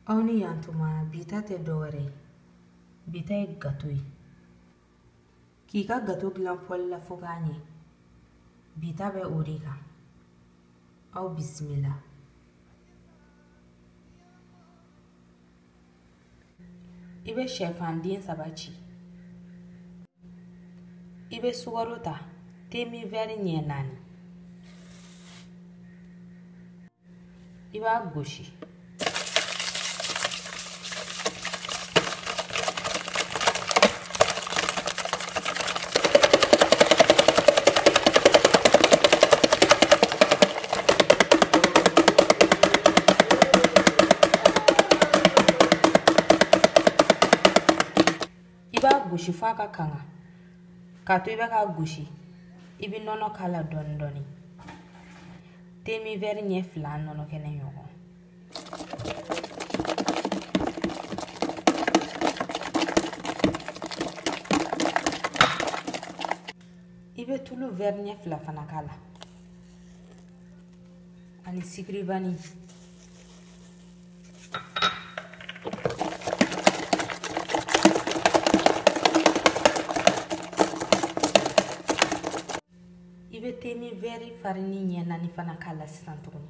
Aw ni yan tuma, bi ta tɛ dɔwɛrɛ ye, bi ta ye gato ye. K'i ka gato dilan pɔli la fo k'a ɲɛ, bi ta bɛ o de kan. Aw bisimila. I bɛ shɛfan den 3 ci. I bɛ sukaro ta temi wɛri ɲɛ 4. I b'a gosi. I b'a gosi f'a ka kanga. K'a to i bɛ k'a gosi, i bɛ nɔnɔ k'a la dɔɔni dɔɔni. Temi wɛri ɲɛ 2 nɔnɔ kɛnɛ ɲɔgɔn. I bɛ tulu wɛri ɲɛ 2 fana k'a la. Ani sikiribani. I bɛ temi wɛri farini ɲɛ 4 fana k'a la sisan tuguni.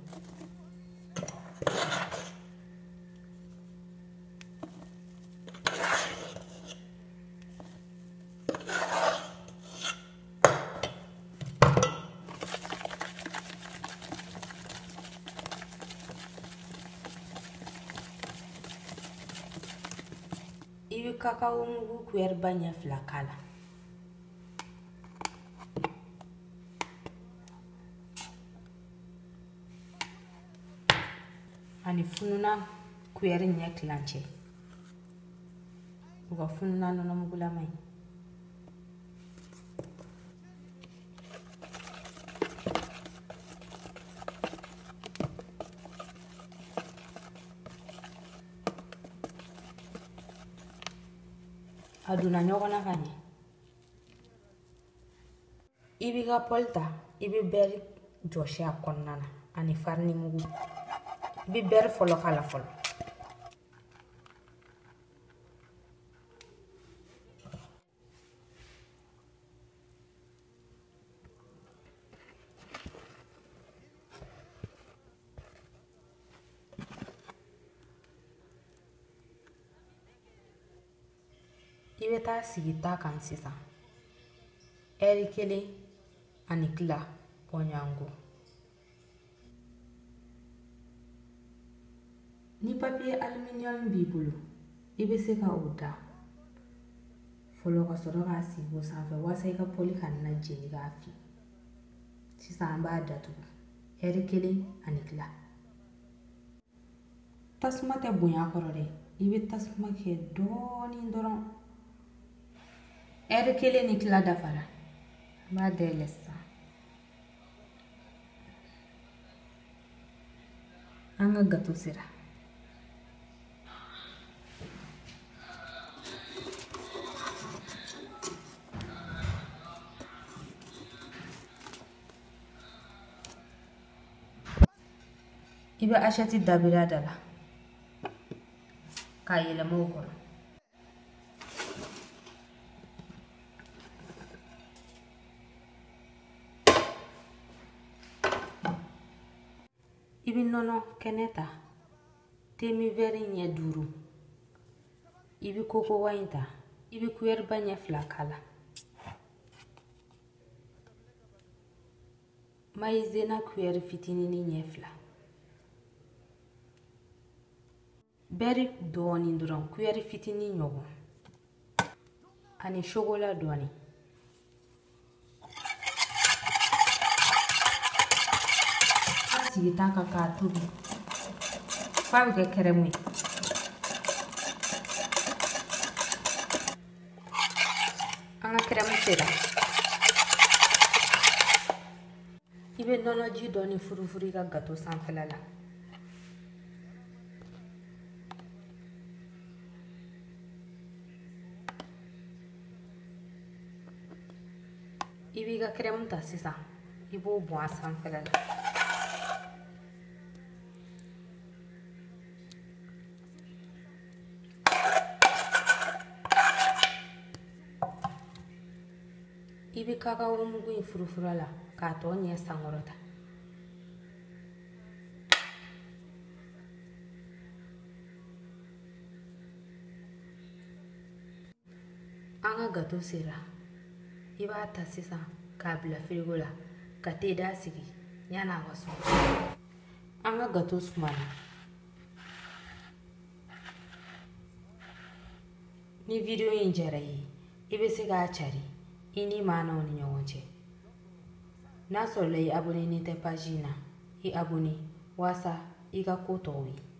I bɛ kakawo mugu kuyɛriba ɲɛ 2 k'a la. Ani fununa kuyɛri ɲɛ tilancɛ. U ka fununa nɔnɔmugulama ye. A donna ɲɔgɔn na ka ɲɛ. I b'i ka pɔli ta, i bɛ bɛri jɔsi a kɔnɔna na ani farini mugu. I bɛ bɛri fɔlɔ k'a la fɔlɔ. I bɛ taa sigi ta kan sisan. Ɛri 1 ani tila bɔɲɔgɔnko. Ni papiye aluminium b'i bolo, i bɛ se ka o da fɔlɔ ka sɔrɔ k'a sigi o sanfɛ walasa i ka pɔli kana na jeni k'a fin. Sisan an b'a datugu. Ɛri 1 ani tila. Tasuma tɛ bonya kɔrɔ dɛ. I bɛ tasuma kɛ dɔɔnin dɔrɔn. Ɛri 1 ni tila dafara. An b'a dayɛlɛ sisan. An ka gato sera. I bɛ asɛti dabiri a da la k'a yɛlɛma o kɔnɔ. I bɛ nɔnɔ kɛnɛ ta temi wɛri ɲɛ 5. I bɛ kokowa in ta, i bɛ kuyɛriba ɲɛ 2 k'a la. Mayizena kuyɛri fitinin ɲɛ 2. Bɛri dɔɔnin dɔrɔn, kuyɛri fitinin ɲɔgɔn. Ani sogola dɔɔnin. Sigi ta kan k'a tobi f'a bɛ kɛ kɛrɛmu ye. An ka kɛrɛmu sera. I bɛ nɔnɔji dɔɔni furufuru i ka gato sanfɛla la. I b'i ka kɛrɛmu ta sisan, i b'o bɔn a sanfɛla la. I bɛ kakawo mugu in furufuru a la k'a tɔ ɲɛ sankɔrɔta. An ka gato sera. I b'a ta sisan k'a bila firigo la ka te da sigi yan'a ka suma. An ka gato sumana. Ni video in diyara i ye, i bɛ se k'a cari i ni maa n'aw ni ɲɔgɔn cɛ. N'a sɔrɔla i abonné tɛ page in na, i abonné waasa i ka ko tɔw ye.